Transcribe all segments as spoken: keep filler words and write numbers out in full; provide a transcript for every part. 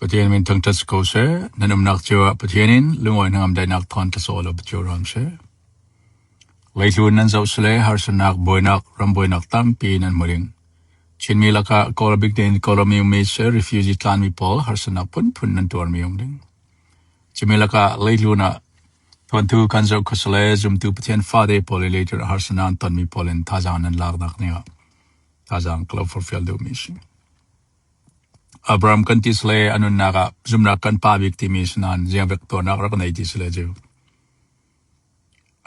Pathian min thangṭhat si ko seh. Nan umnak cio ah Pathian in lungawi, hnangamdaihnak thawn tlasaw lo peuh cio hram seh. Leitlun nan zoh sile harsatnak, buainak, rambuainak tampi nan hmu ding. Chinmi lakah Kawl a bik ding, Kawl a mi um mi seh, refugee tlanmi pawl harsatnak phunphun nan tuarmi um ding. Chinmi lakah leitlun ah thuanthu kan zoh kha sile zumtu Pathian fate pawl i leitlun ah harsatnak an tonmi pawl in thazaang nan laknak ning ah thazaang ka lo forhfial duhmi si. Abraham kan ti sile a nunnak ah zumnak kan pa bik timi sinain ziangvek tuarnak rak nei ti sile cu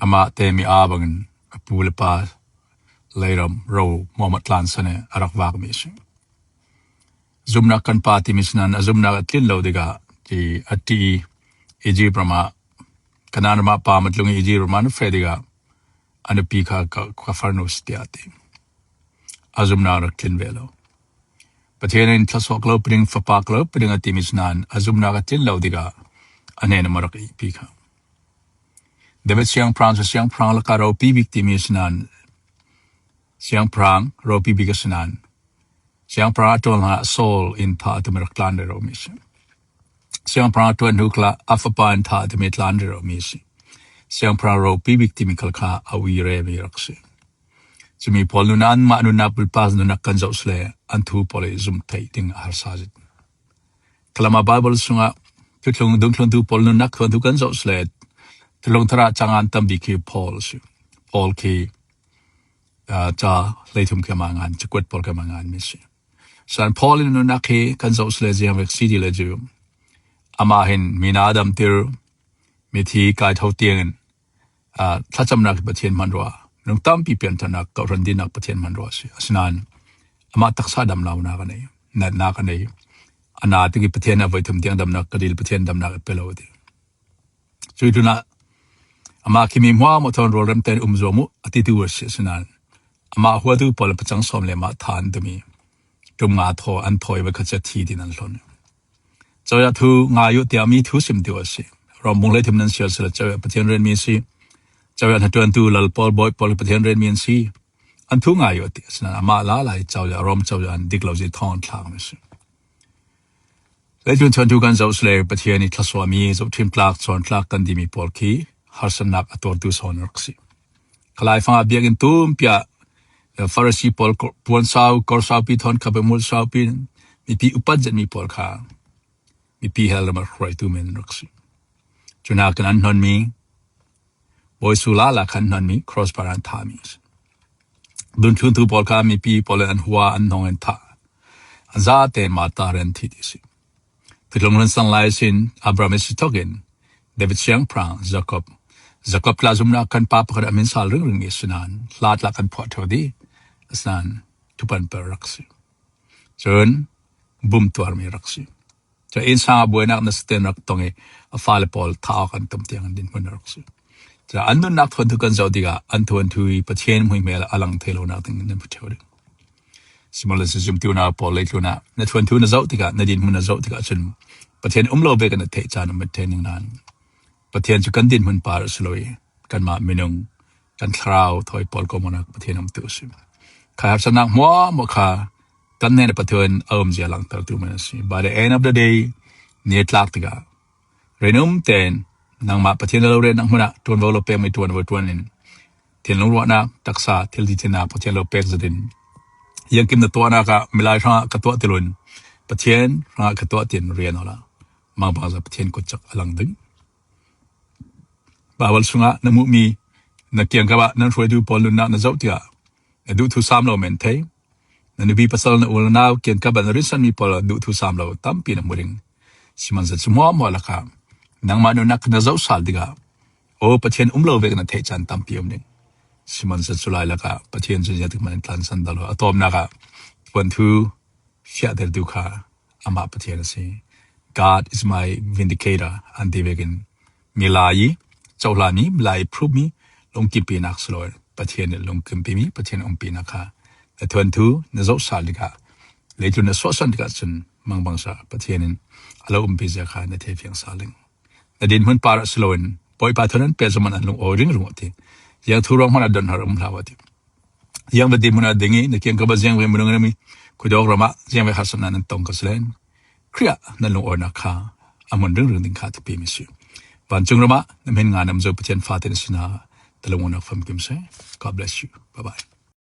amah te mi aa bangin a pu le pa leiram ro muahmah tlansan e a rak vakmi si. Zumnak kan pa timi sinain a zumnak a tlin lo dikah ti a ti Egypt ram ah Kanaan ram ah pa matlung i Egypt ram ah na feh dikah a nupi kha ka, ka farnu si tiah a ti. A zumnak rak tlin ve lo. Pathian in thluasuah ka lo pei ding, fapa ka lo pei ding a timi sinain a zumnak a tlin lo dikah a hnen a marak ihpi kha. David siangpahrang cu siangpahrang lakah ropi bik timi sinain siangpahrang ropi bik a sinain siangpahrang a ṭuan hlah Saul in thah a timi rak tlan rero mi si. Siangpahrang a ṭuan hnu khalah a fapa in thah a timi tlan rero mi si. Siangpahrang ropi bik timi khal kha a ui remi rak si. Cumi pawl nunnak, anmah nunnak bulpak nunnak kan zoh sile an thu pawl i zum theih ding a harsa zet. Kalama Bible sungah thuthlung, dungthlungtu pawl nunnak thuanthu kan zoh sile thuthlung thar ah cang an tam bik khi Paul si. Paul khi ca hleithum khi amah ngan, cakuat pawl khi amah ngan mi si. San Paul in nunnak khi kan zoh sile ziangvek si ti le cu amah hin mi na damtir, mithi kai tho tiangin thlacamnak i Pathian hmanrua, minung tampi pianṭhatnak, kawhhran dinnak Pathian hmanrua a si. Asinain amah taksa dam lonak a nei, natnak a nei. A na tiki Pathian a voi thum tiang damnak ka dil, Pathian damnak a pe lo a ti. Cuih tlunah amah khi mi hmuahhmuah thawn rualrem tein um zuam uh a titu a si. Asinain amah huatu pawl pacang sawm le mah tha an tumi tum nga thaw an thawi va kha cia thi din an hlon. Cawia thu ngai uh tiah mi thu sim tu a si. Rom bung hleithum nan siar sila cawia Pathian renmi a si. Cawia hnaṭuantu lal pawl bawi pawl Pathian renmi an si. An thu ngai uh a ti. Asinain amah lala i cawia Rom cawia an dik lo zi thawng an thlak mi a si. Leitlun thuanthu kan zoh sile Pathian i thluasuahmi zohṭhim tlak, cawn tlak kan dimi pawl khi harsatnak a tuartu sawn rak si. Khalai fangah biakinn tumpiah Farasi pawl puan sau, kor saupi thawn kha pemul saupi mipi upat zetmi pawl kha mipi hell ram a hruaitu men rak si. Cunak in an hnonmi bawisu lala khan hnonmi cross bar an thahmi a si. Dungthluntu pawl kha mipi pawl in an hua an hnong in thah. An zate martar in thi ti si. Thuthlung hlun sang lai sin Abraham i si thokin David siangpahrang Jacob, Jacob tla zumnak kan pa pakhat a min sal ringring i sinain hla tla kan phuah ṭheu di. Asinain thupan per rak si. Cun bum tuarmi rak si. Cun innsang ah buainak nasaten rak tong i a fale pawl thah awk an tum tiang an dinhmun rak si. Cun an nunnak thuanthu kan zoh tikah an thuanthu i Pathian hmuihmel a lang thei lonak ding nan hmu ṭheu ding. Simon le sizumtu na pawl leitlun ah na thuanthu na zoh tikah, na dinhmun na zoh tikah cun Pathian um lo bek na theih caan um thei ning nan Pathian cu kan dinhmun par a si lo i kanmah minung, kan thlarau thawi pawl ko manak Pathian umtu a si. Kha harsatnak hmuahhmuah kha kan hnen a Pathian a umzia langtertu man a si. By the end of the day, ni a tlak tikah rinum tein nangmah Pathian lo rennak hmun ah ṭuanvo lo pekmi ṭuanvo ṭuan in thinlung ruahnak, taksa, thil dithlinak Pathian lo pek zetin ziangkim na tuahnak ah milai hrangah ka tuah tilun Pathian hrangah ka tuah tin rian awla mangbangza Pathian kutcak a lang ding. Baibal sungah na hmuhmi na kiangkap ah nan hruaitu pawl nunnak na zoh tikah na duh thu sam lo men thei. Na nupi pasal na u le nau kiangkap ah na rinsanmi pawl duh thu sam lo tampi na hmu ding. Sihmanhsehlaw cu hmuahhmuah lakah nangmah nunnak na zoh sal tikah aw Pathian um lo vek na theih caan tampi um ding. Sihmanhsehlaw cu lai lakah Pathian cu ziatik hmanh in tlansan dah lo. A tawpnak ah thuanthu fiahtertu kha amah Pathian a si. God is my vindicator an ti vekin milai i cohlanmi, milai i phrupmi lungkimpinak si lo. Pathian i lungkimpimi, Pathian umpinak kha na thuanthu na zoh sal tikah, leitlun na suahsan tikah cun mangbangsa Pathian in a lo umpi zia kha na thei fiang sal ding. Na dinhmun par ah si loin Bawipa thawn an pek zaman an lung awi ringring uh ti. Ziang thu ruang hmanh a don har um hlah uh ti. Ziangvek dinhmun a ding i na kiangkap ah ziangvek minung an um i khudawk ram ah ziangvek harsatnak nan tong ka si len Khrih ah na lungawina kha a mun ringring ding kha a thupi mi si. Vancung ram ah na hmin ngai nam zo Pathian fate na sinah ta lungawina famkim se. God bless you. Bye bye.